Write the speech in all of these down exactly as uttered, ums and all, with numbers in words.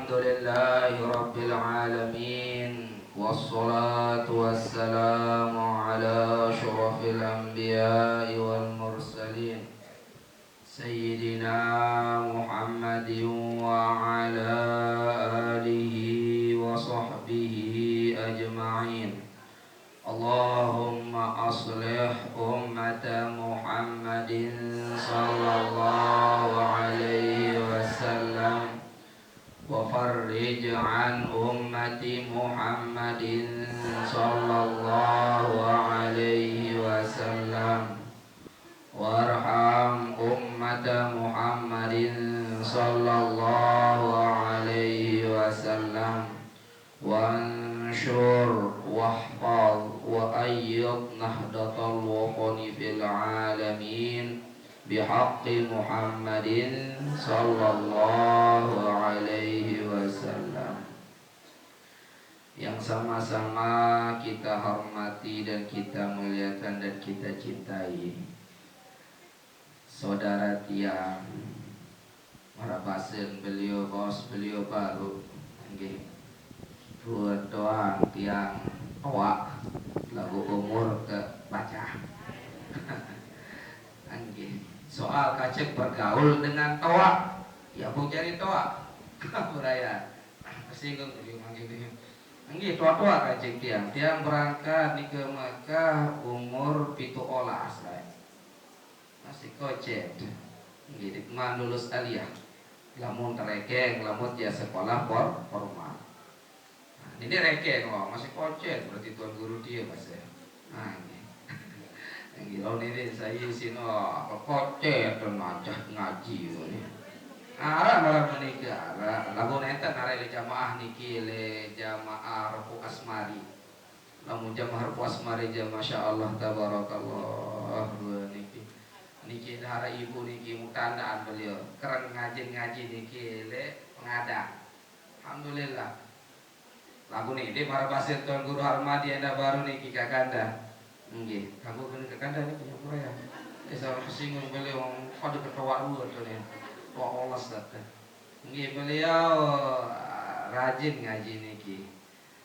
الحمد لله رب العالمين، والصلاة والسلام على أشرف الأنبياء والمرسلين، سيدنا محمد وعلى آله وصحبه أجمعين. اللهم أصلح أمة محمد صلى الله عليه وسلم، وفرج عن أمة محمد صلى الله عليه وسلم، وارحم أمة محمد صلى الله عليه وسلم، وانشر واحفظ وأيد نهضة الوطن في العالمين بحق محمد صلى الله عليه وسلم. Yang sama-sama kita hormati dan kita muliakan dan kita cintai, saudara tiang, marabasin beliau, bos beliau baru, nggih. Buat doang tiang tua, lagu umur ke baca. Nggih. Soal kacek bergaul dengan tua, ya bu jadi tua. Buraya. Tersinggung beliau manggil dia. Nggih, tua-tua kacek tiang. Tiang berangkat di ke Mekah umur pitu olas, Pak. Masih kocet. Nggih, di kemana lulus aliyah. Lamun terekeng, lamun dia sekolah for, formal. Nah, ini rekeng loh, masih kocet berarti tuan guru dia, Mas, ya. Nah, ini. Yang gila ini saya sini apa kocet dan ngajak ngaji ini. Arah malah menikah, arah lagu nenten arah le jamaah niki le jamaah Repu Asmari. Lamun jamaah Repu Asmari jamaah, masya Allah tabarakallah niki. Niki dahara ibu niki mutandaan beliau. Keren ngajin ngaji niki le pengadang. Alhamdulillah. Lagu niki para pasir tuan guru Harmadi enda baru niki kakanda. Nggih, kanggo kene kakanda niki nyapura ya. Eh, sama kesinggung beliau pada ketawa dua tuh nih. Tua olas datang. Nggih, beliau ah, rajin ngaji niki.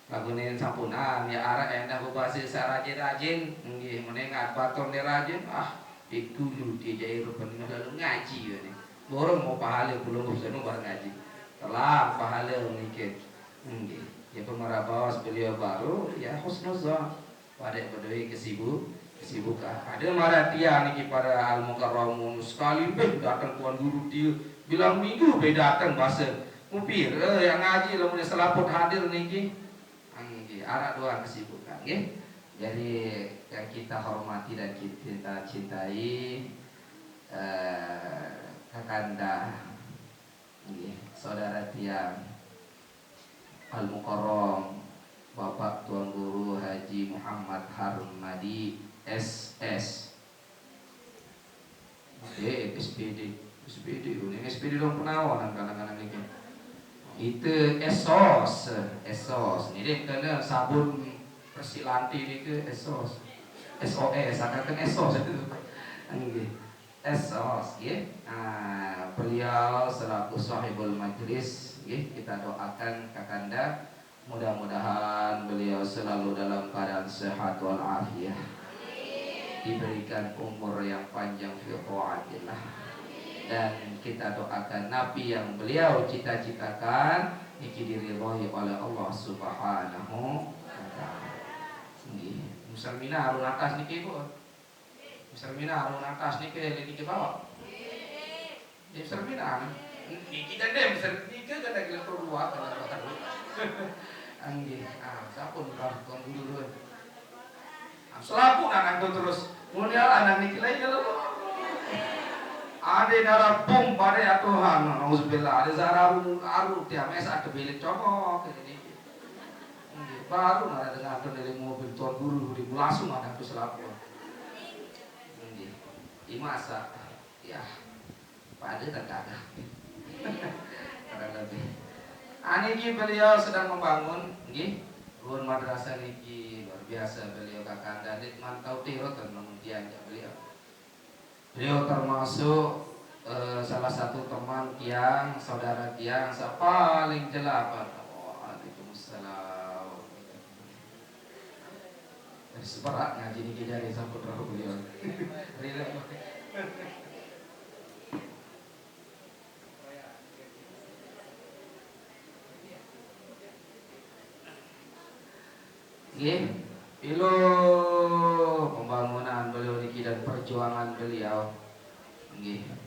Lagu niki sampunan ya arek endah bebasi sarajin-rajin. Nggih, mending batur ni rajin. Ah, di dulu dia jai rupen lalu ngaji ya nih. Borong mau pahala belum urusan bar ngaji. Telah pahala niki. Nggih. Ya pemara bawas beliau baru ya husnuzon. Pada berdua kesibuk, kesibukan. Ada marah tiang niki para al mukarramun sekali beh datang tuan guru dia bilang minggu beh datang bahasa mupir eh, yang ngaji lamun selaput hadir niki. Nggih, arah doang kesibukan nggih. Jadi yang kita hormati dan kita cintai eh, kakanda nggih, saudara tiang Al Mukarram Bapak Tuan Guru Haji Muhammad Harmadi S S. Eh, S P D. S P D, ini S P D dong penawanan kadang-kadang itu. Itu esos, esos. Ini kena sabun persilanti ini ke esos. S O S, akan esos itu. Nggih. Esos, nggih. Nah, beliau selaku sahibul majlis, nggih, kita doakan kakanda mudah-mudahan beliau selalu dalam keadaan sehat walafiat, diberikan umur yang panjang fi taatillah. Dan kita doakan napi yang beliau cita-citakan niki diridhoi oleh Allah Subhanahu wa taala. Nggih, Musalmina arun atas niki, Bu. Mister Mina, arun atas niki, niki bawah. Mister Mina, niki kan deh, Mister Mina kan lagi level dua kan baru. Anggih, ah, sampun kalau kon guru dulu. Ah, selaku anak itu terus, mulia anak niki lagi kalau. Ada darah bom pada ya Tuhan, nauzubillah. Ada zararu aru tiap mesa ada bilik cokok ini. Nggih, baru nara dengan dari mobil tuan guru di langsung ada tu selaku. Nggih. Imasa. Ya. Pada tak ada. Kurang lebih. Aniki beliau sedang membangun, nggih. Ruang madrasah niki luar biasa beliau kakanda dit mantau tiro dan menguntian beliau. Beliau termasuk Eh, salah satu teman tiang, saudara tiang, sa paling jelap. Waalaikumsalam. Dari seberak ngaji niki jari sampun rauh beliau. Rilek. Nggih, pilu pembangunan beliau niki dan perjuangan beliau. Nggih.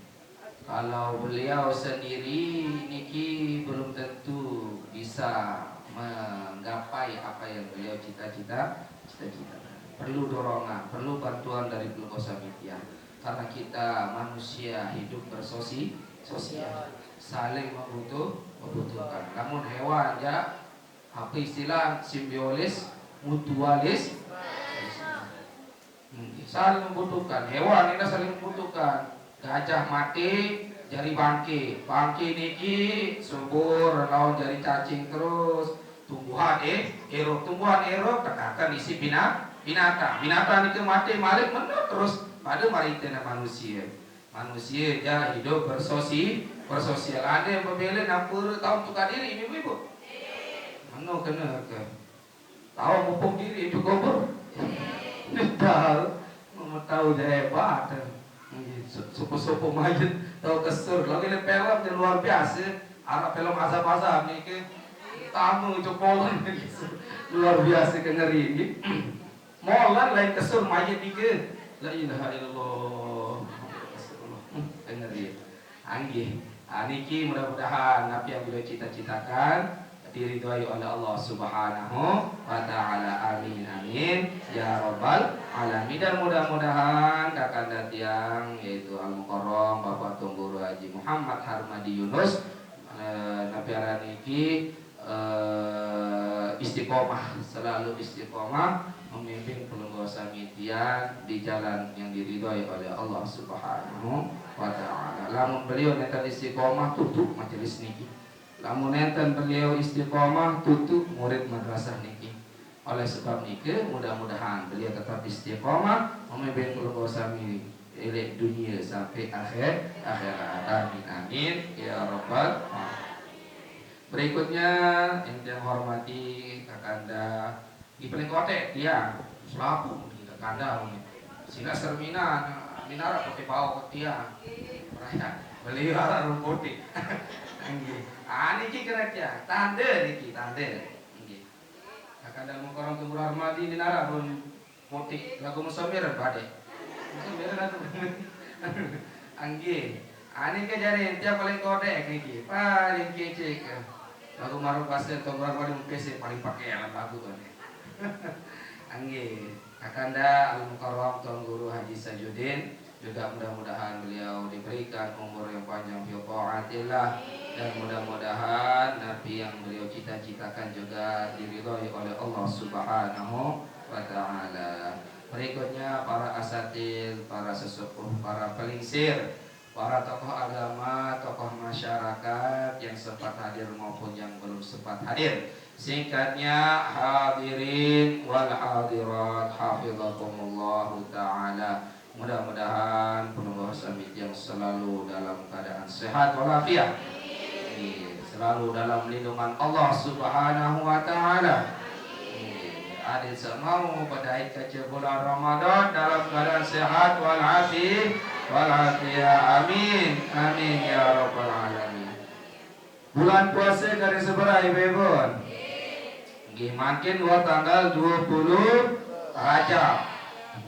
Kalau beliau sendiri niki belum tentu bisa menggapai apa yang beliau cita-cita, cita-citakan. Perlu dorongan, perlu bantuan dari pelungguh sami tiang. Karena kita manusia hidup bersosi-, sosial, saling membutuh, membutuhkan. Namun hewan ya, apa istilah simbiosis, mutualis, hmm, saling membutuhkan. Hewan ini saling membutuhkan. Gajah mati, jari bangke. Bangke niki subur, lawan jari cacing terus. Tumbuhan eh, erup. Tumbuhan erup, tekankan isi bina-, binatang. Binatang niki mati, malik menut terus pada marita manusia. Manusia ja hidup bersosi-, bersosial. Ada yang berbela enam puluh tahun tukar diri, ibu-ibu? Mana kena ke? Tahu mupuk diri itu kubur? Tahu. Mau tahu je hebat. Nggih, su-, supu-supu mayit tahu kesur. Lagi le film je luar biasa. Anak film azab-azab ni ke. Tamu cepolan. Luar biasa ke ngeri ni. Molan lain kesur mayit ni ke. La ilaha illallah. Astagfirullah. Hmm, dengar dia. Anggih. Ah, niki mudah-mudahan apa yang beliau cita-citakan diridhoi oleh Allah Subhanahu wa taala. Amin, amin, ya rabbal alamin. Dan mudah-mudahan kakanda tiang, yaitu Al Mukarram Bapak Tuan Guru Haji Muhammad Harmadi Yunus, eh, napi aran niki, eh, istiqomah, selalu istiqomah memimpin pelungguh sami tiang di jalan yang diridhoi oleh Allah Subhanahu wa taala. Lamun beliau nenten istiqomah, tutup majelis niki. Lamun nenten beliau istiqomah, tutup murid madrasah niki. Oleh sebab niki, mudah-mudahan beliau tetap istiqomah memimpin pelungguh sami ilek dunia sampai akhir akhirat. Amin, amin, ya rabbal alamin. Berikutnya, yang saya hormati kakanda, di paling kotek tiang, selaku di kakanda ini. Sila sermina, minara putih bau ke tiang. Raya, beli arah rumput. Anggih. Ah, niki kena tiang. Tanda niki, tanda. Anggih. Kakanda Mukarram Tuan Guru Harmadi minara pun mutik lagu Musamiran badai. Musamiran atau anggih. Ani ke jari tiap paling kodek niki, paling kecek. Lagu Maruf Basir Tuan Guru Harmadi mempese paling pakai alat lagu kan. Anggih. Kakanda Al Mukarram Tuan Guru Haji Sajudin. Juga mudah-mudahan beliau diberikan umur yang panjang fi taatillah, dan mudah-mudahan napi yang beliau cita-citakan juga diridhoi oleh Allah Subhanahu wa taala. Berikutnya, para asatid, para sesepuh, para pelingsir, para tokoh agama, tokoh masyarakat yang sempat hadir maupun yang belum sempat hadir. Singkatnya, hadirin wal hadirat, hafizakumullahu taala. Mudah-mudahan pelungguh sami tiang selalu dalam keadaan sehat walafiat. Amin. Selalu dalam lindungan Allah Subhanahu wa taala. Amin. Adin semua badai kaca bulan Ramadan dalam keadaan sehat walafi-, walafiat. Amin. Amin ya rabbal alamin. Bulan puasa kali seberapa, Ibu Ibun? Nggih, mangkin wau tanggal dua puluh Rajab.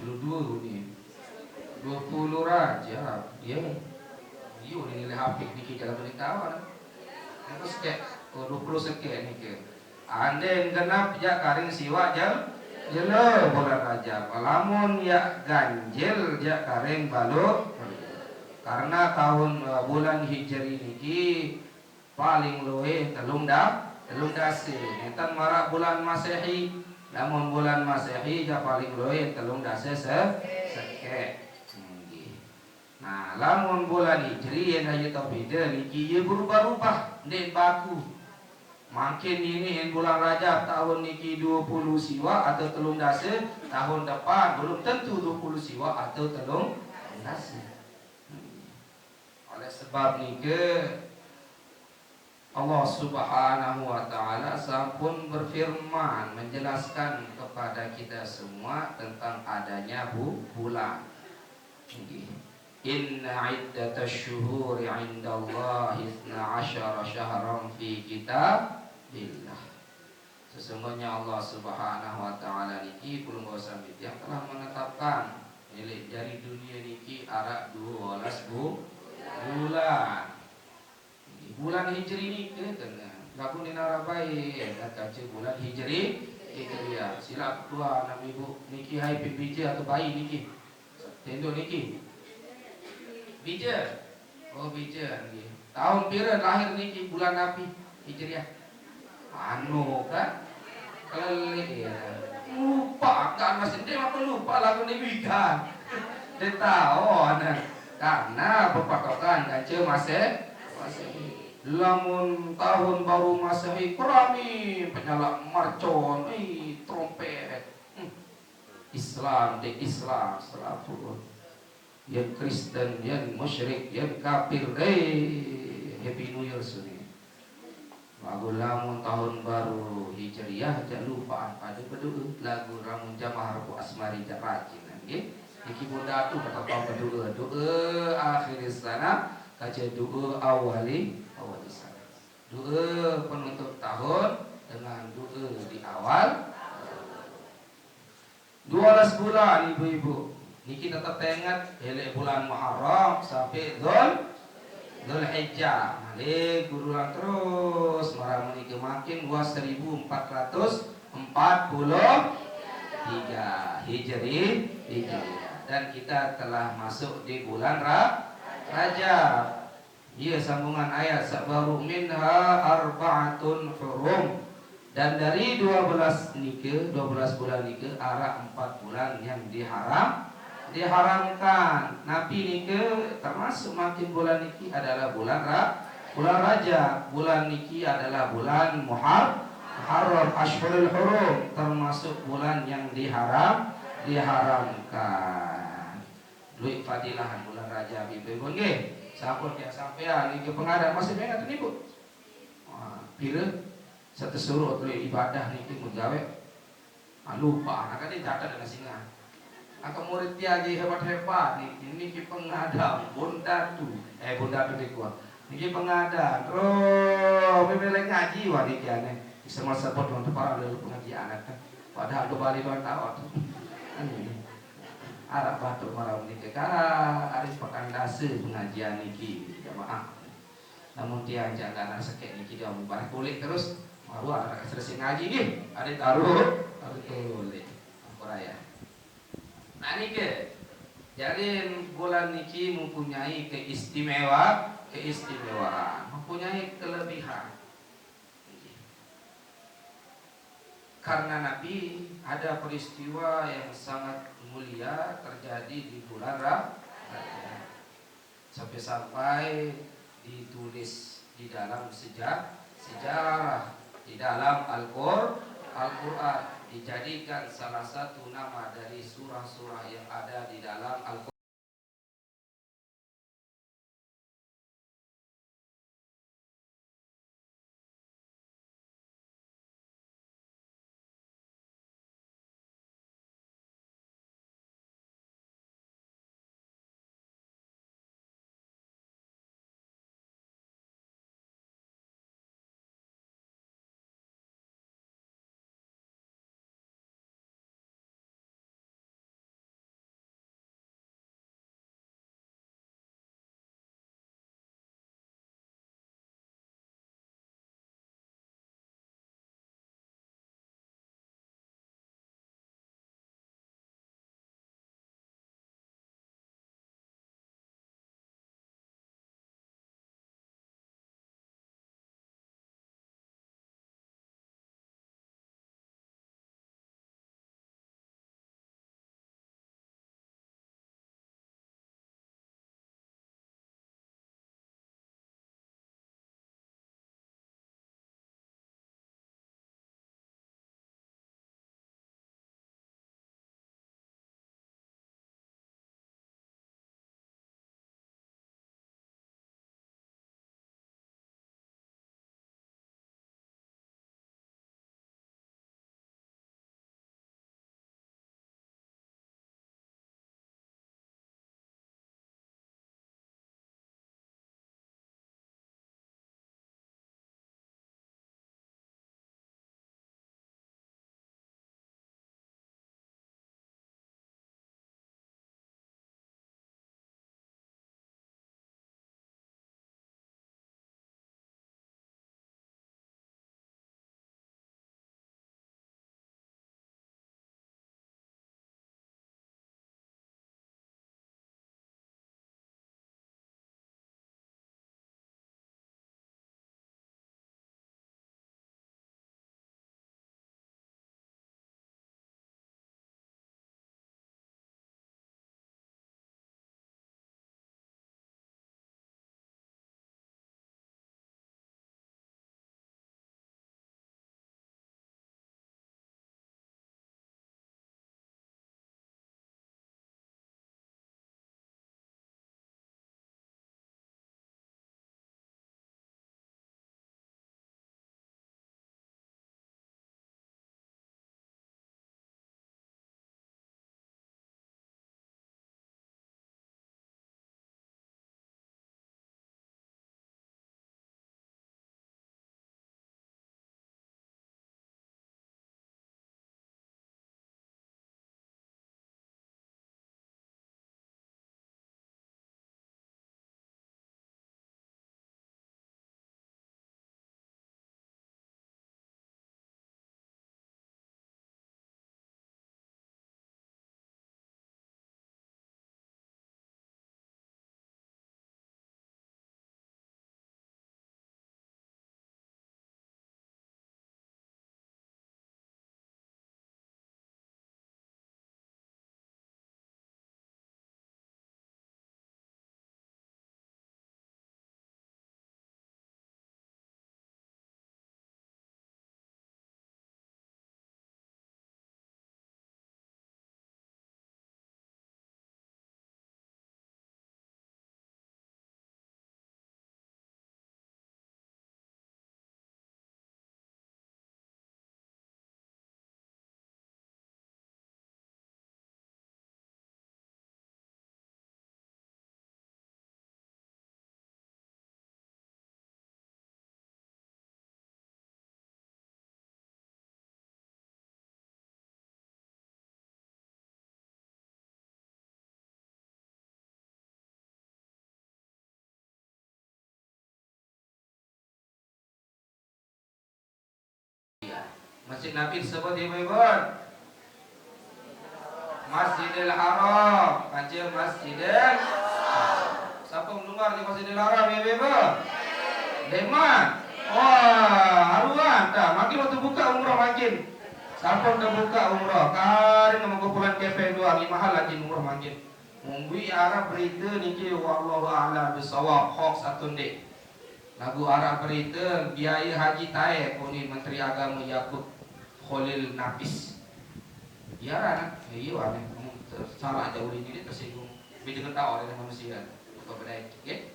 Dua puluh dua ni. Dua puluh Rajab. Ya. Iyo, ni nilai H P niki jalan balik kawan. Itu sekek. Oh, dua puluh sekek niki. Anden genap jak karing siwak jel-, jelo bulan Rajab. Lamun yak ganjil jak karing balu. Karena tahun, eh, bulan Hijri niki paling luwih telung da-, telung dasa. Nenten marak bulan Masehi. Lamun bulan Masehi ja paling luwih telung dasa se-, sekek. Nggih. Nah, lamun bulan Hijri yen aja tau beda niki ye berubah-ubah, ndeq baku. Mangkin ini yen bulan Rajab tahun niki dua puluh siwak atau telung dasa, tahun depan belum tentu dua puluh siwak atau telung dasa. Oleh sebab nike, Allah Subhanahu wa Ta'ala sampun berfirman, menjelaskan kepada kita semua tentang adanya bu-, bulan. Nggih. Inna iddatasy syuhuri 'indallahi itsna asyara syahran fi kitabillah. Sesungguhnya Allah Subhanahu wa Ta'ala niki, Pelungguh sami tiang, telah menetapkan milik jari dunia niki araq dua belas bu-, bulan. Bulan Hijri niki kena. Lagu nina rabai, ya, kaca bulan Hijri, Hijriah. Silap dua anak ibu niki hai pin bija atau bayi niki. Tendo niki. Bija. Oh, bija nggih. Tahun pira lahir niki, bulan api Hijriah? Anu kan? Kelelik ya. Lupa, kan masih dia apa lupa lagu ni wikan. Dia tahu, nah. Karena berpatokan kaca Masih, Masehi. Lamun tahun baru Masehi, kerami penyala mercon, eh, trompet. Hmm. Islam, de Islam, selaput. Yang Kristen, yang musyrik, yang kafir, eh, Happy New Year sini. Lagu lamun tahun baru Hijriah, jak lupaan pada berdoa. Lagu lamun jamaah Rabu Asmari, jak rajin, nggih. Niki pun datu kata tahun berdoa. Doa akhir sana, kaca doa awali, awali sana. Doa penutup tahun dengan doa di awal. Dua belas bulan, ibu-ibu. Niki tetep tenget, elek bulan Muharram sampai Dzul-, Dzulhijjah. Malik gurulan terus, marang menika makin dua seribu empat ratus empat puluh tiga Hijri, Hijriah. Dan kita telah masuk di bulan Ra-, Rajab. Iya, sambungan ayat sabaru, "Minha arba'atun hurum." Dan dari dua belas nika, dua belas bulan nika, araq empat bulan yang diharam, diharamkan. Napi nika termasuk makin bulan niki adalah bulan Ra-, bulan Rajab. Bulan niki adalah bulan Muhar-, Muharram, Ashhurul Hurum, termasuk bulan yang diharam, diharamkan. Duit fadilah bulan Rajab, ibu-ibu nggih. Sampun tiang sampean niki pengadan masih ingat niku. Wah, pira satu surut duit ibadah niki mun gawe. Ah, lupa, anak kan catet dengan singa. Angka murid tiang nggih hebat-hebat niki, niki pengadan, bundatu. Eh, bundatu niku. Niki pengadan. Roh, memang ngaji wah niki aneh. Bisa masa buat untuk para lelu pengajian, kan. Padahal kembali dua tahun. Aneh. Araq batur marang menika, kala ari pekan dasa pengajian niki, jamaah. Namun tiang jangganan sekek niki dia mubarek kulik terus, baru araq selesai ngaji nggih, ada taruh, taruh kulik. Ampun ya. Nah, niki, jadi bulan niki mempunyai keistimewa-, keistimewaan, mempunyai kelebihan. Karena Nabi, ada peristiwa yang sangat mulia terjadi di bulan Ra-, Rajab. Sampai-sampai ditulis di dalam seja-, sejarah, di dalam Al-Qur-, Al-Quran, dijadikan salah satu nama dari surah-surah yang ada di dalam Al-Quran. Masjid Nabi disebut ibu-ibu. Masjidil Haram, kance Masjidil Haram. Sampun lumbar di Masjidil Haram, ibu-ibu? Demen? Wah, haruan dah. Mangkin waktu buka umroh mangkin. Sampun kebuka umroh. Karing mengkumpulan kepeng doang, ni mahal lagi umroh mangkin. Munggui arah berita niki, wallahu a'lam bisawab, hoax atau ndik. Lagu arah berita biaya haji taek, ko ni Menteri Agama Yakut Kholil Nafis. Ya, anak, iya, aneh. Hmm, ter-, salah jauh ini, tersinggung. Lebih dekat tahu oleh manusia. Apa bedai? Okey.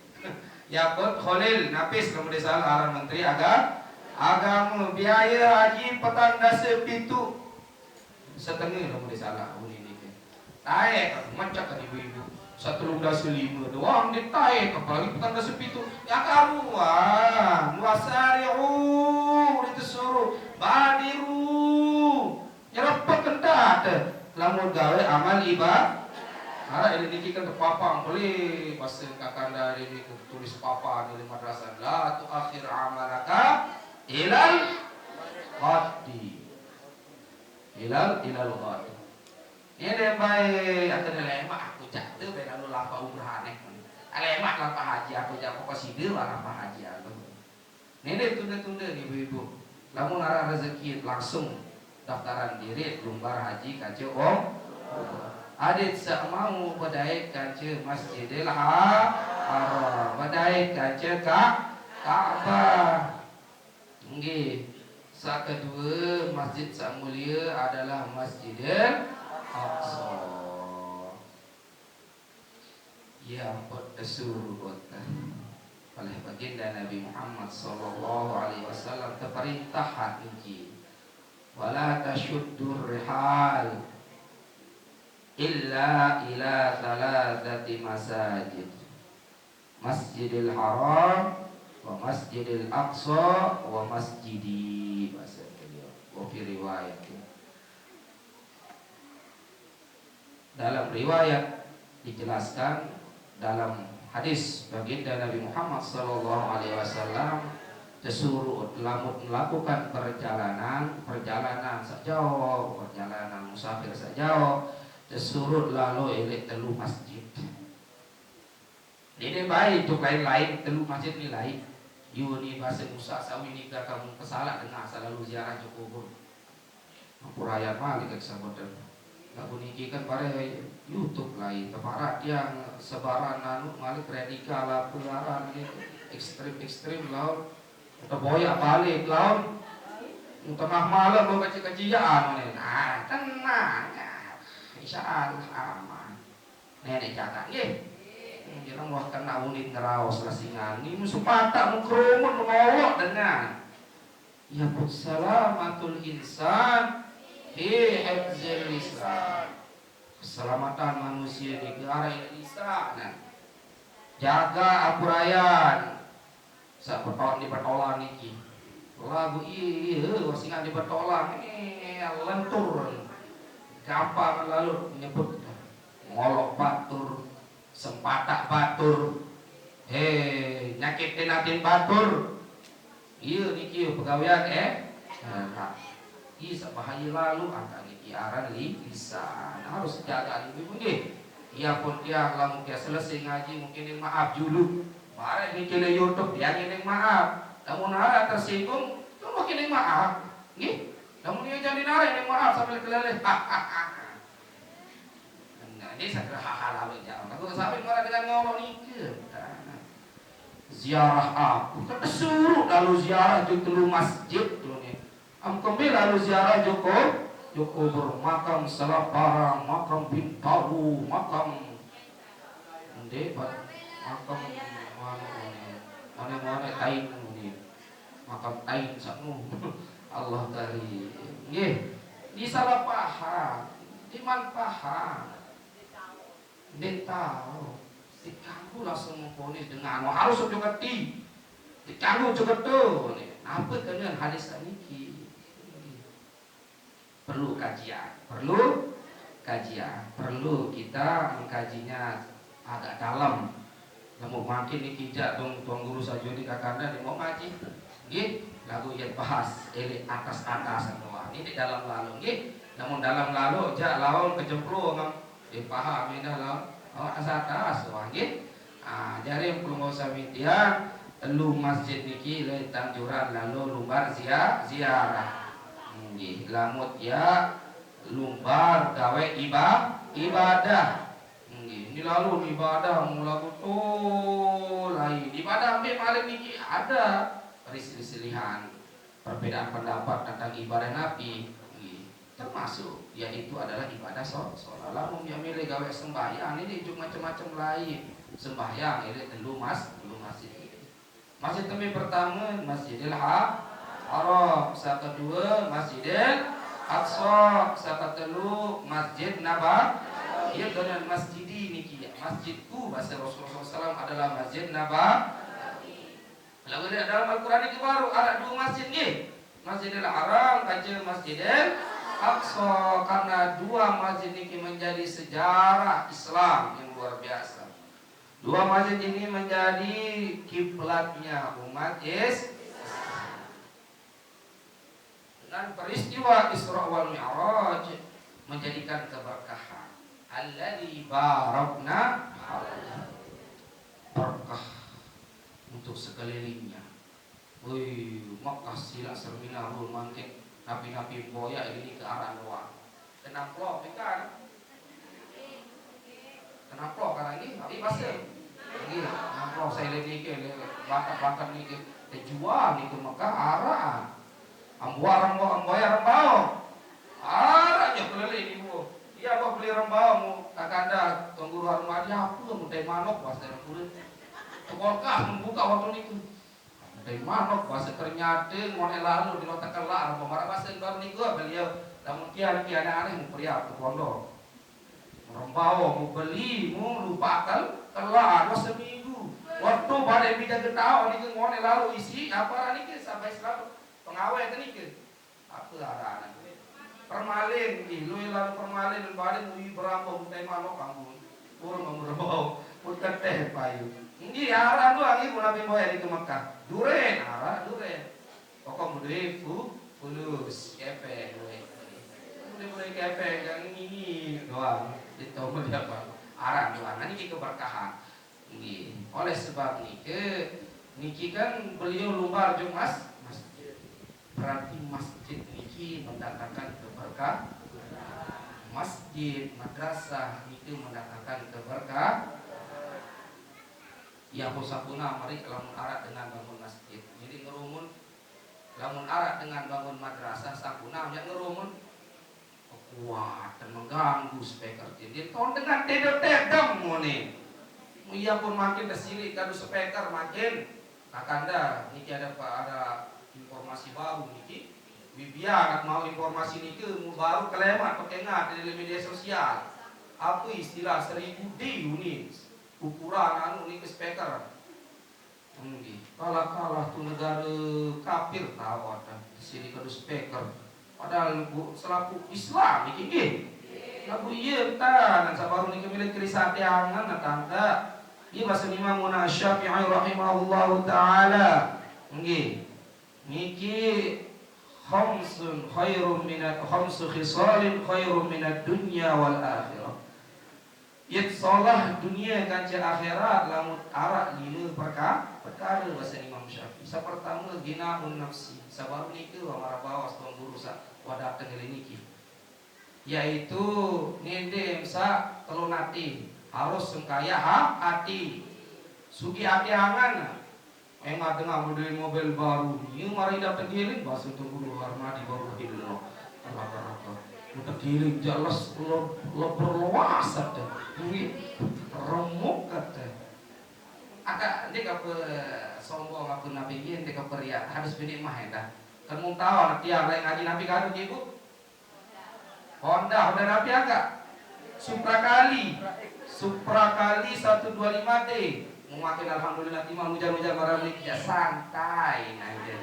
Yakut Kholil Nafis, kamu dia salah arah Menteri Agama. Agama, biaya haji petang dasa pitu setengah, kamu dia salah. Ini ni. Taek, macam kan ibu-ibu. Satu lima doang dia taek, apalagi petang dasa pitu. Ya karuan, wasari'u, disuruh, badiru. Nyerepet kentat. Lamun gawe amal ibadah. Arah ini niki kan terpapang boleh bahasa kakanda ini tulis papan di madrasah. La tuakhir amalaka ilal ghadi. Ilal, ilal ghadi. Ini baik, aku lemak aku jatuh, baik lalu lapar umrah aneh. Lemak lapar haji aku jatuh, pokok sida lapar haji aku. Ini tunda-tunda ni ibu-ibu. Lamun arah rezeki langsung daftaran diri lumbar haji kaca om. Adit sak mau bedait kaca Masjidil Ha-, Haram, bedait kaca Ka-, Ka'bah. Nggih. Sak kedua, masjid sak mulia adalah Masjidil Aqsa. Ya, ampun, tesuruh kota. Oleh baginda Nabi Muhammad sallallahu alaihi wasallam, teperintah niki, "Wala tasyuddur rihal illa ila thalathati masajid. Masjidil Haram, wa Masjidil Aqsa, wa Masjidi," bahasa beliau. Wa fi riwayat. Dalam riwayat dijelaskan, dalam hadis baginda Nabi Muhammad sallallahu alaihi wasallam, tesuruh lamun melakukan perjalanan, perjalanan sak jauh, perjalanan musafir sak jauh, tesuruh lalu elik telu masjid. Ini baik untuk lain-lain, telu masjid ni lain. Yuni bahasa Musa sawi ni kamu kesalah dengar selalu ziarah ke kubur. Ampurayan malik ka saboten. Lagu niki kan pare YouTube lai, tepara tiang sebaran anu malik radikal apa aran ni, ekstrem-ekstrem laun. Udah boyak balik laun. Tengah malam mau kaji-kajian ni. Nah, tenang. Insya Allah aman. Nenek cakak nggih. Kira wah kena unit ngeraos lasingan. Ini musuh patak, mengkerumun, mengolok dengan. Ya pun salamatul insan fi hifzil lisan. Keselamatan manusia ni ke arah lisan. Jaga apurayan. Sak beton di betolan niki. Lagu iya, wasingan di betolan. Eh, lentur. Gampang lalu nyebut. Ngolok batur, sempatak batur. Hei, nyakit tenatin batur. Iya niki pegawean, eh. Nah, iya sak bahaya lalu, angkat niki aran li-, lisan. Harus jaga niki nggih. Iya pun dia lamun dia selesai ngaji mungkin yang maaf dulu. Barek niki le YouTube dia yang maaf. Lamun arah tersinggung, lu mungkin yang maaf. Nggih. Lamun dia jadi narik yang maaf sambil keleleh. Nah, ini segera hal-hal lalu jangan. Aku sampai marah dengan ngomong niki. Ziarah aku. Kan suruh lalu ziarah di telu masjid tu ni. Am kami lalu ziarah Joko, Joko bermakam Selaparang, makam Bintaro, makam Ndek, Pak, makam mana ni? Mana-mana tain ni. Makam tain sanu. Allah Karim. Nggih. Disalah paham. Diman paham. Nggih tahu. Dikanggo langsung memponis dengan harus ojo ngerti. Dikanggo ojo ngerti. Napa kena hadis niki? Perlu kajian, perlu kajian, perlu kita mengkajinya agak dalam. Lamun makin ni kijak dong tuan guru sajo di kakanda ni mau ngaji. Nggih, lagu yang bahas elit atas-atasan doang. Ini di dalam lalu, nggih. Lamun dalam lalu, jak laun kecemplung, dipahami dah laun. Oh, asa atas, wah, nggih. Ah, jari pelungguh sami tiang, telu masjid niki lain tanjuran lalu lumbar zia-, ziarah. Nggih, lamun ya lumbar gawe iba-, ibadah. Nggih, ini lalu ibadah mula betul lain. Ibadah ambil malam niki ada perselisihan, perbedaan pendapat tentang ibadah Nabi. Nggih, termasuk yaitu adalah ibadah so-, sholat. Lamun dia milih gawe sembahyang ini juga macam-macam lain. Sembahyang ini telu mas-, telu masjid. Masjid kami pertama Masjidil Ha-, Haram, yang kedua Masjidil Aqsa, yang ketelu Masjid Nabawi. Ya, dengan masjidi niki ya. Masjidku, bahasa Rasulullah sallallahu alaihi wasallam, adalah Masjid Nabawi. Lalu lihat dalam Al-Quran itu baru ada dua masjid nggih. Masjidil Haram, kaca Masjidil Aqsa, karena dua masjid niki menjadi sejarah Islam yang luar biasa. Dua masjid ini menjadi kiblatnya umat Islam. Dengan peristiwa Isra wal Mi'raj menjadikan keberkahan. Alladzi barakna haulahu. Berkah untuk sekelilingnya. Wih, Mekah sila sermina rul mangkin napi-napi boya ini ke arah luar. Kenamplok ikan. Kenamplok kan lagi? Tapi bahasa. Lagi, kenamplok saya lihat niki, bakat-bakat niki. Terjual niki Mekah arah. Ambuak rembau, ambuak rembau. Arah je keliling ibu. Iya, buat beli rembau mu. Kakanda, tunggu rumah dia apa? Mutai manok, bahasa orang kulit. Tukang kas membuka waktu niku. Dari manok bahasa ternyata ngonek lalu di kota kelak, apa marah bahasa baru niku, beliau. Namun kian kian aneh mau priap ke pondok. Rembau mau beli, mau lupa akal, kelak dua seminggu. Waktu pada bija getau niku ngonek lalu isi apa niku sampai selalu pengawet niku. Apa arane? Permalin, ih, lu ilang permalin, badan ui berambau, mutai manok kamu. Urung kamu rebau, pun keteh payu. Nggih, arah tu lagi pun nabi boy di ke Mekah. Duren, arah duren. Pokok mudui fu, fulus, kepeng, duit. Mudui mudui kepeng, yang ini doang. Itu dia apa? Arah doang. Ini keberkahan. Nggih. Oleh sebab niki, niki kan beliau lumbar jeng mas-, masjid. Berarti masjid niki mendatangkan keberkahan. Masjid, madrasah niki mendatangkan keberkahan. Ya, pun sampuna mari lamun arak dengan bangun masjid. Jadi ngerumun, lamun arak dengan bangun madrasah sampuna, ya ngerumun. Kekuatan mengganggu speaker tindin. Tahun dengan tedem-tedem ngene. Iya pun makin tersilik kadu speaker makin. Kakanda, niki ada pa-, ada informasi baru niki. Bibian nak mau informasi niki, mu baru kelemat pakai ngat di media sosial. Apa istilah seribu D units ukuran anu niki speaker? Nggih, kalah-kalah tu negara kafir tahu ada. Sini kadu speaker. Padahal bu, selaku Islam niki nggih. Lagu iya entah, dan sabaru niki milik Krisante angan, nah, tangga. Di bahasa Imam Muna Syafi'i rahimahullahu ta'ala. Nggih. Niki khamsun khairum minat, khamsu khisalin khairum minat dunya wal akhirah. Yet solah dunia kanca akhirat lamun arak lima perka-, perkara, bahasa Imam Syafi'i. Sapertama, ginaun nafsi. Sabaru nika wa marabawa setengah guru sa wadah tengah niki. Yaitu ngende emsa telun ati, harus sengkaya ha-, ati. Sugi ati angan. Engat dengah model mobil baru. Ini mari dah tegiling, bahasa tu guru Harmadi baru hilang. Rata-rata. Tegiling jelas le-, leber luas ada. Wih, remuk kata. Agak, ini apa sombong apa nabi ini, ini apa ria. Harus bini mah ya dah. Kan mau tahu anak tiang lain ngaji nabi kan ibu. Honda, Honda nabi agak. Supra kali. Supra kali satu dua lima T. Memakai alhamdulillah timbang hujan-hujan barang ni ya santai aja.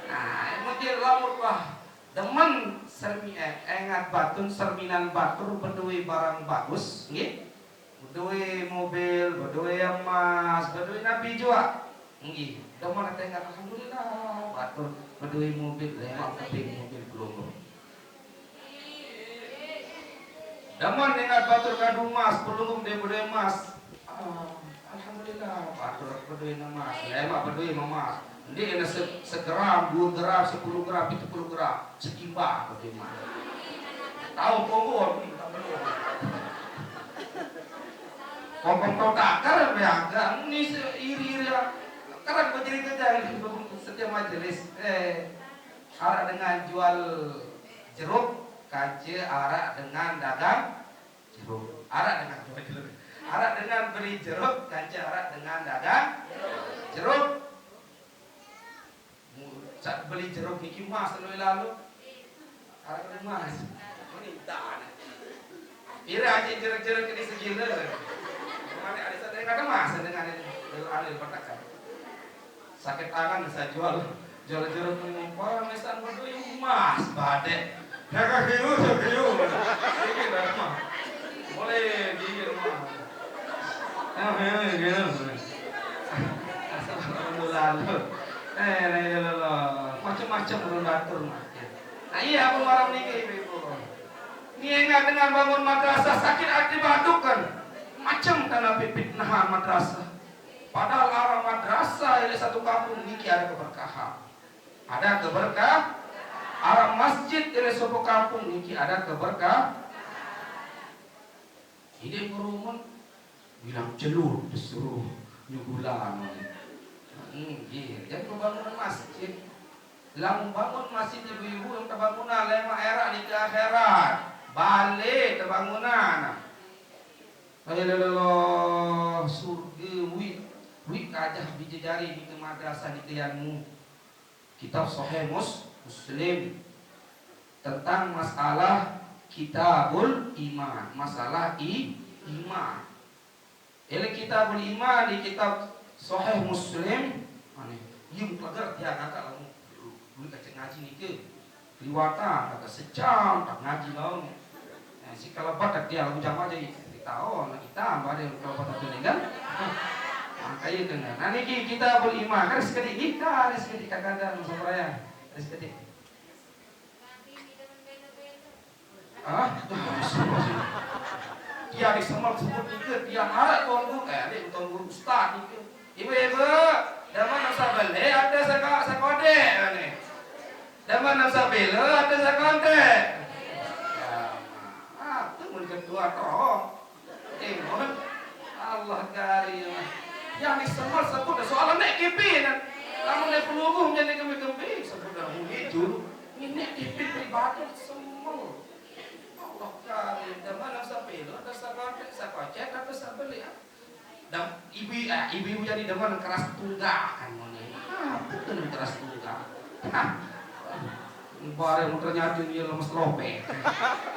Nah, mungkin lamun wah demen sermi, eh, engat batun serminan batur bedui barang bagus, nggih. Bedui mobil, bedui emas, bedui nabi jua. Nggih, demen ate engat alhamdulillah batur bedui mobil, lewat tapi mobil belum. Demen ingat batur kadu emas, pelungguh dia bedoe emas. Ah, alhamdulillah, batur bedoe emas. Lemak bedoe emas. Ndeq ene se-, segeram, due geram, sepuluh geram, pitu puluh geram. Setimbang bedoe emas. Tahu kongkong, minta belum. Kongkong totak, kan, beagak. Ini se-, iri-iri, ya. Sekarang bercerita jangan setiap majelis. Eh, araq dengan jual jeruk, kance araq dengan dagang jeruk. Araq dengan jual jeruk. Araq dengan beli jeruk, kance araq dengan dagang jeruk. Mu-, saq beli jeruk niki emas lalo-lalo. Araq emas. Menitane. Pire aje jeruk-jeruk ini segine? Kemane ada satu yang kata emas dengan ini. Lalo-lalo petakan. Sakit tangan saya jual. Jual jeruk ini. Wah, mesan bedoe emas, badek. Harga kilo, satu kilo. Ini dah emas. Boleh di rumah. Eh, eh, eh, eh. Asal lalu. Eh, la ilaha illallah. Macem-macem urun batur mah. Nah, iya, aku marah niki, Ibu-ibu. Ni ingat dengan bangun madrasah sakit hati batuk kan. Macem karena pipit nahan madrasah. Padahal araq madrasah ini satu kampung niki ada keberkahan. Ada keberkah. Araq masjid ini satu kampung niki ada keberkah. Ide berumun bilang celur disuruh nyugulan. Hmm, iya. Jadi pembangunan masjid. Lamun bangun masjid ibu-ibu yang tebangunan lemaq eraq nike akhirat. Bale tebangunan. Ayo lelo surge wi. Wi kajah bije jari nike madrasah nike yanmu. Kitab Sahih Mus-, Muslim. Tentang masalah kitabul iman, masalah i-, iman. Ele kitabul iman di kitab Sahih Muslim, ane, iya mukleger dia kata kamu. Dulu kecil ngaji nike. Liwatan kata sejam tak ngaji lawan. Nah, si kelebat tak dia lagu jam aja itu. Kita, oh, anak kita, mbak ada yang kelebat tak tuh kan. Makanya dengar. Nah, niki kitabul iman. Kan sekali nikah, ada sekali kakak ada, sama raya. Ada sekali. Ah, dia disemel sebut nike, dia araq tuan guru, eh, adik tuan guru ustaz nike. Ibu-ibu, demen saq beleq atau saq, saq kodeq, ane? Demen saq beleq atau saq kodeq? Ya, apa mun ketua terong? Timun. Allah karim. Yang disemel sebut soal nek kipi, nah. Lamun nek pelungguh jadi kempi-kempi, sebut dah muni julu. Ini kipi pribadi semel. Allah karim. Demen saq beleq, atau saq kodeq, saq kocek, atau saq beleq, ya. Dan ibu, eh, ibu-ibu jadi demen keras tunggal, kan, ngono. Ah, betul keras tunggal. Hah. Bareng ternyata dia lemes lopek.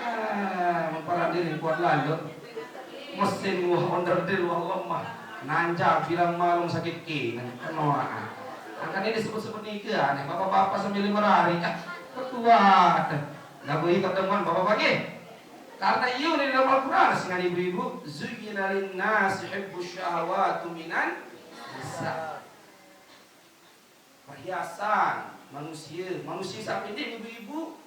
Ah, memperandiri kuat lalu. Mesin wah onderdil wah lemah. Nanjak bilang malam sakit kene. Kenoa. Angkat ini disebut-sebut nike, aneh. Bapak-bapak sambil merari. Ah, kuat. Lagu itu teman bapak pagi. Karena iya udah di dalam Al-Quran, sing ibu-ibu, zuyyina lin-nasi hubbus syahawati minan nisa. Perhiasan manusia, manusia sampai ini ibu-ibu.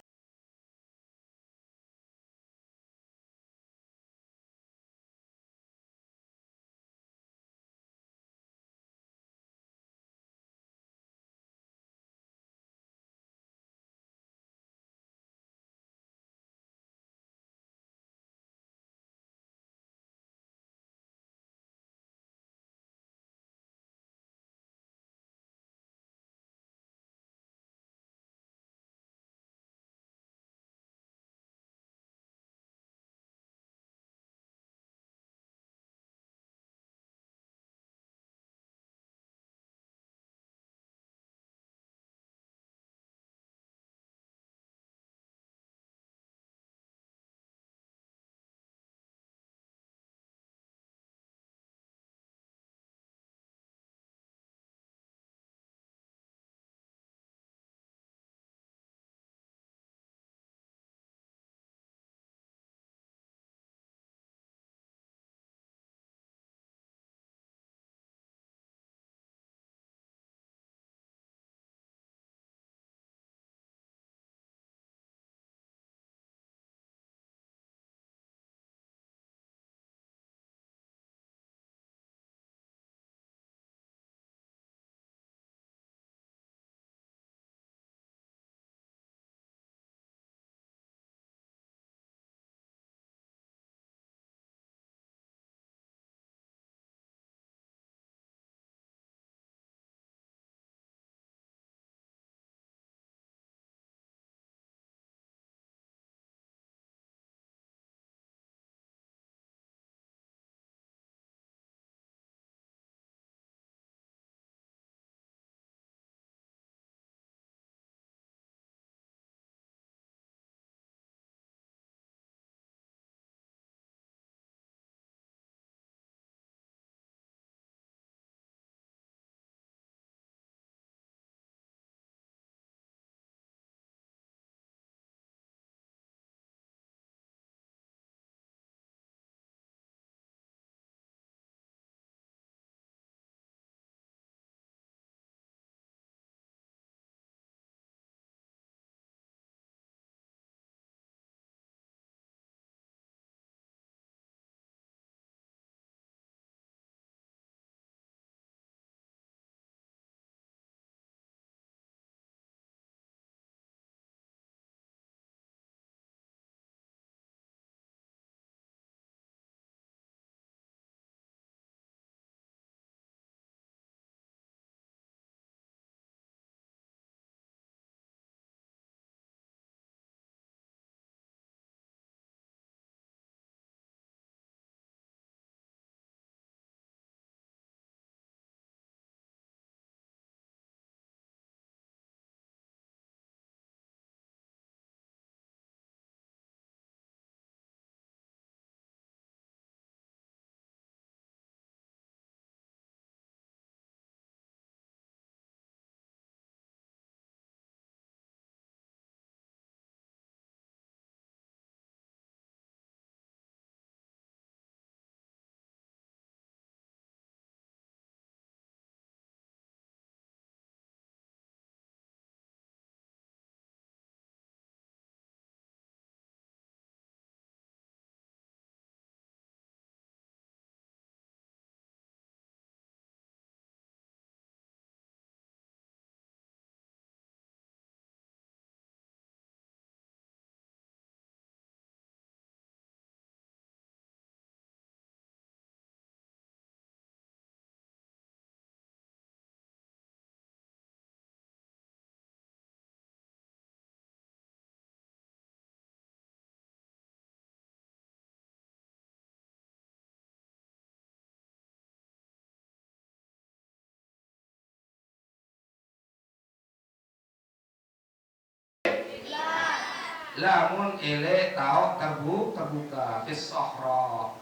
Lamun ele taoq terbu-, terbuka, fis sahra.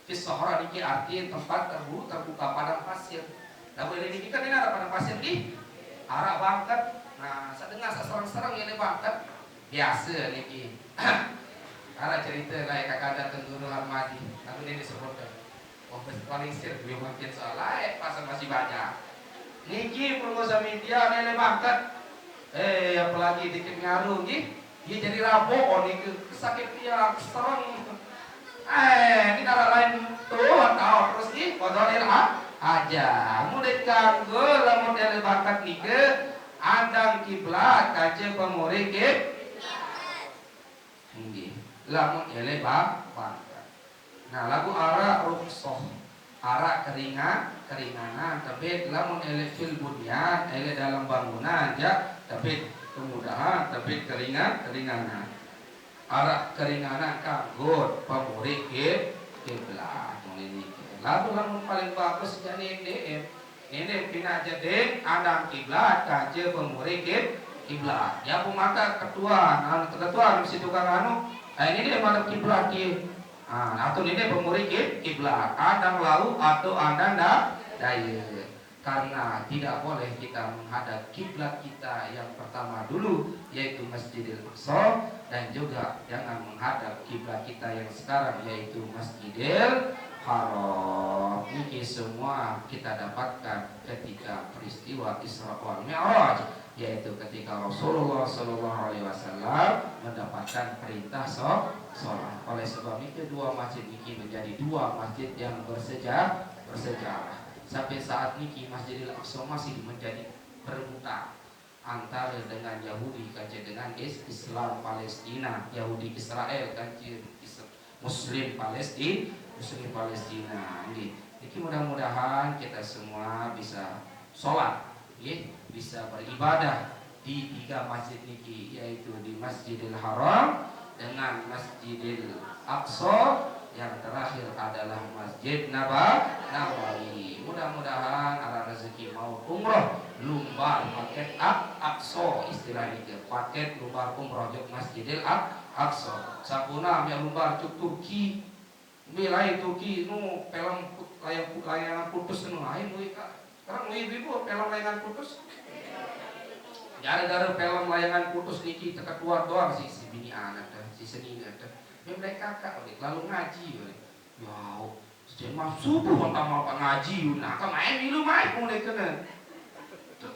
Fis sahra niki arti tempat terbu-, terbuka, padang pasir. Lamun ele niki kan ini ada padang pasir nggih. Araq bangket. Nah, sedengah sesereng-sereng ini bangket. Biasa niki. Araq cerita laeq kakanda Tuan Guru Harmadi. Lamun ini disebutkan. Oh, bes-, paling sir, gue makin soal laeq, pasal masih banyak. Niki perlu samitia nele bangket. Eh, apalagi dikit ngaruh nggih. Dia jadi rabuk, oh, niki kesakit dia, kesereng. Eh, ini araq lain tuh, tahu terus nggih, qadail ha-, hajah. Mudah kanggo lamun ele bangket nike, andang kiblat kance pemuri kib-, nggih. Lamun ele ba-, bangket. Nah, laguq araq rukhsah, araq keringan-, keringanan, tebit lamun ele fil bunyan, ele dalem bangunan, jaq tebit kemudahan, tebit keringan-, keringanan. Araq keringanan kanggo pemuri kib-, kiblat. Ngene niki. Laguq lamun paling bagus jaq ndeq, Nini pinaq jeding, andang kiblat kance pemuri kib-, kiblat. Ya, pun maka ketua, anu, ketua mesti tukang anu. Eh, nini madep kiblat ki. Ah, atau nini pemuri kib-, kiblat. Andang lauq atau andang da-, daye. Karena tidak boleh kita menghadap kiblat kita yang pertama dulu, yaitu Masjidil Aqsa, dan juga jangan menghadap kiblat kita yang sekarang, yaitu Masjidil Haram. Niki semua kita dapatkan ketika peristiwa Isra wal Mi'raj, yaitu ketika Rasulullah sallallahu alaihi wasallam mendapatkan perintah so-, sholat. Oleh sebab itu, dua masjid niki menjadi dua masjid yang berseja-, bersejarah. Sampai saat niki Masjidil Aqsa masih menjadi perebutan antara dengan Yahudi kance dengan Is-, Islam Palestina, Yahudi Israel kance Is-, Muslim Palesti-, Muslim Palestina. Nggih. Niki mudah-mudahan kita semua bisa sholat, nggih, bisa beribadah di tiga masjid niki, yaitu di Masjidil Haram, dengan Masjidil Aqsa, yang terakhir adalah Masjid Naba-, Nabawi. Mudah-mudahan araq rezeki mauq umroh lumbar paket Aq-, Aqsa, istilah nike, paket lumbar umroh jok Masjidil Aq-, Aqsa. Sampun meh lumbar jok Turki. Mbe lain Turki nu film put-, layang pu-, layangan putus nu lain, mbe, Kak. Sekarang mbe, ibu, film layangan putus? Gara-gara film layangan putus niki teketuan doang si, si bini anak dah, si senine dah. Mbe mereka, Kak, udah terlalu ngaji, udah. Ya, sejak subuh entah mau ngaji, nah, kan main milu main mulai kena.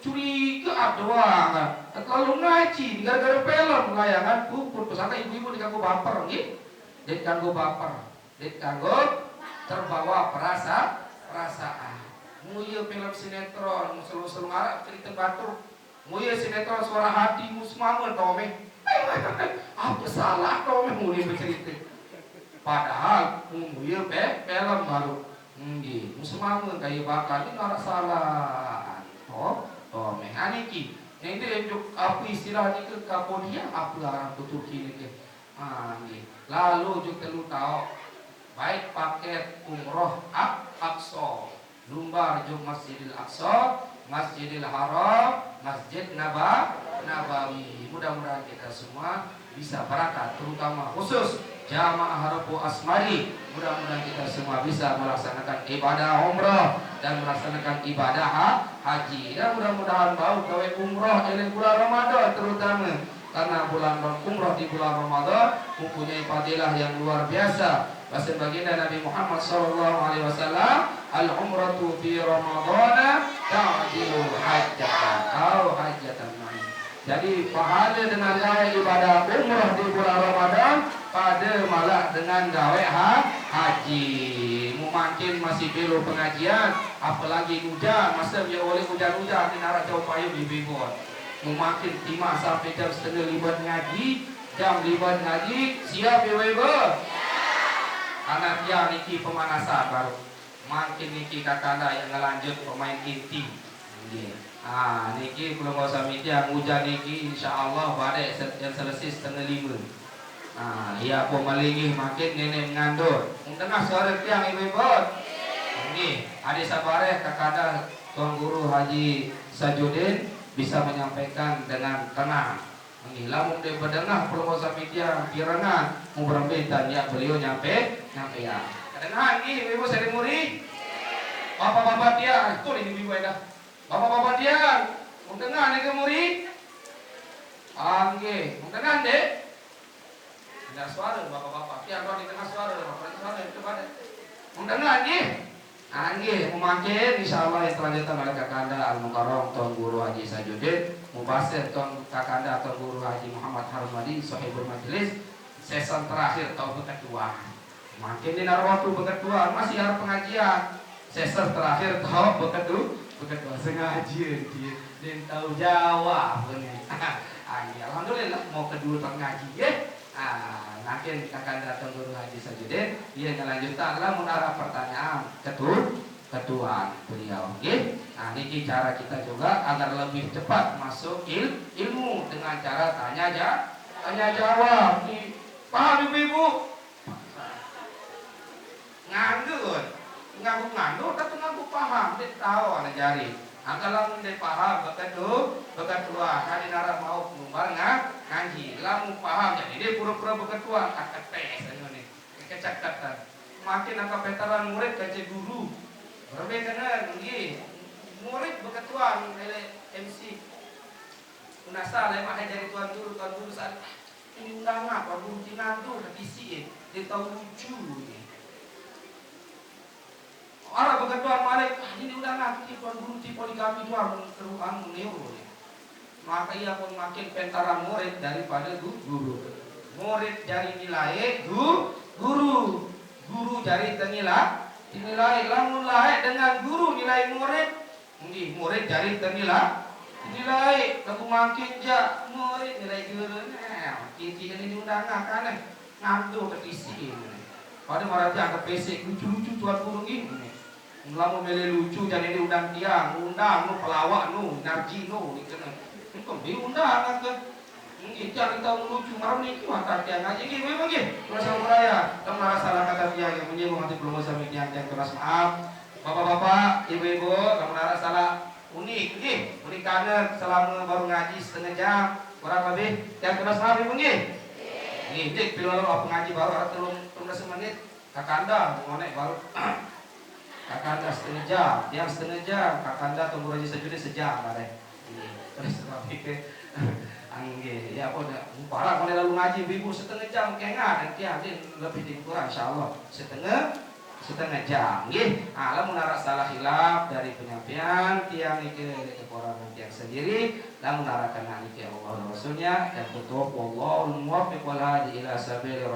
Curiga doang, terlalu ngaji, gara-gara film layangan pu-, putus. Angkat ibu-ibu di kanggo baper, nggih. Ndeq kanggo baper. Ndeq kanggo terbawa perasa-, perasaan. Muye film sinetron, selu-selu araq cerite batur. Muye sinetron Suara Hati, musemame to meh. Ape salah to meh muni becerite? Padahal muye pe-, film baru. Nggih, musemame kayuh bakar niki araq salah. To, to meh. Ah, niki. Nende juk ape istilah nike, Cambodia, ape aran Turki nike? Ah, nggih. Lalu juk telu taoq, baik paket umroh Aq-, Aqsa, lumbar juk Masjidil Aqsa, Masjidil Haram, Masjid Naba-, Nabawi. Mudah-mudahan kita semua bisa berangkat, terutama khusus jamaah Rebo Asmari. Mudah-mudahan kita semua bisa melaksanakan ibadah umrah dan melaksanakan ibadah ha-, haji. Dan mudah-mudahan bau gawe umrah ele bulan Ramadan terutama. Karena bulan Ram-, umrah di bulan Ramadan mempunyai fadilah yang luar biasa. Bahasa baginda Nabi Muhammad sallallahu alaihi wasallam, "Al-umratu fi Ramadana ta'dilu hajjatan, au hajjatan ma'i." Jadi, pahala dengan gawe ibadah umrah di bulan Ramadan, pada malah dengan gawe ha-, haji. Mu mangkin masih belo pengajian, apalagi ujan, masa dia oleh ujan-ujan, ni narak jauh payung di bibon. Mu mangkin timah sampai jam setengah lima ngaji, jam lima ngaji, siap ibu-ibu? Anak dia niki pemanasan baru. Mangkin niki kakanda yang ngelanjut pemain inti. Nggih. Ah, niki kula nggak usah mikir, hujan niki insyaallah badai se-, yang selesai setengah lima. Ah, iya pun melinggih mangkin nenek ngandut. Tengah suara tiang ibu-ibu. Nggih, adik sabareh kakanda Tuan Guru Haji Sajudin bisa menyampaikan dengan tenang. Nggih, lamun dipedengah pelungguh sami tiang pirengan, mun berembe tanya beliau nyampe, nyampe ya. Kedengahan nggih, Ibu-ibu sadaya murid? Bapak-bapak tiang, tuh ibu-ibu dah. Bapak-bapak tiang, mun dengah niki murid? Ah, nggih, mun dengah, Dek? Dengar suara bapak-bapak. Tiang kalau dengah suara, bapak suara itu pada. Mun dengah nggih? Ah, nggih, mangkin insyaallah yang kelanjutan oleh Kakanda Al Mukarram Tuan Guru Haji Sajudin, mubasir Tuan Kakanda Tuan Guru Haji Muhammad Harmadi, sahibul majlis, season terakhir tahu beketuan. Mangkin di Narwatu beketuan, masih ada pengajian. Season terakhir tahu beketu, beketuan sengaja dia. Dia tahu jawab ni. Ah, ya, alhamdulillah, mau kedua tak ngaji ya. Ah, mangkin Kakanda Tuan Guru Haji Sajudin, dia ngelanjutkan lah mun arah pertanyaan ketu, ketuan beliau. Nggih. Nah, niki cara kita juga agar lebih cepat masuk il, ilmu dengan cara tanya ja, tanya jawab. Ni, paham ibu-ibu? Nganggur. Nganggur-nganggur, tapi nganggur paham. Dia tahu ada jari. Nah, kalau dia paham, beketu, beketuan. Kan dia nara mau numbar nga, ngaji. Lamun paham, jadi dia pura-pura beketuan. Tak ketes, anu ni. Kecekatan. Mangkin angka veteran murid kece guru. Berbeda dengan, nggih. Murid beketuan, lele M C. Unasa, lemah dari Tuan Guru, Tuan Guru saat ini undangan, Tuan Guru tinandu, tak isi, eh. Dia tahu lucu ni. Orang beketuan malik, ah, ini undangan, ini Tuan Guru ti poligami Tuan, keruan neo ni. Maka ia pun makin pentaran murid daripada gu, guru. Murid dari nilai gu, guru. Guru dari tenilai, tenilai. Lamun laik dengan guru nilai murid, nggih, murid jari tenilai, tenilai. Lagu mangkin ja murid nilai guru. Nah, inti ini diundang kan, eh. Ngantuk tak isi ini. Pada marah dia angkat pesek, lucu-lucu Tuan Guru ini. Lamun mele lucu, jadi ini undang tiang, undang nu, pelawak nu, narji nu, ni kena. Engkau diundang kan ke? Nggih, tiang tahu lucu, marah ni, wah, tak tiang ngaji, nggih, memang nggih. Masa budaya, tong marah salah kata tiang yang menyinggung hati pelungguh sami tiang, tiang keras maaf. Bapak-bapak, ibu-ibu, tong marah salah unik, nggih. Unik kaget selama baru ngaji setengah jam, kurang lebih, tiang keras maaf, ibu, nggih. Nggih, nggih, pilih apa ngaji baru, ada telung, telung belas menit. Kakanda, ngonek baru. Kakanda setengah jam, tiang setengah jam, Kakanda Tuan Guru Haji Sajudin sejam bareh. Iya, terus sebab itu, anggih, ya apa dah, para mulai lalu ngaji ibu setengah jam, kengah, dan tiang, din lebih di kurang, insyaallah. Setengah, setengah jam, nggih. Ah, lamun ada salah hilaf dari penyampaian, tiang niki kekurangan tiang sendiri, lamun ada kena niki Allah dan Rasulnya, dan tutup, wallahul muwaffiq wal hadi ila sabilir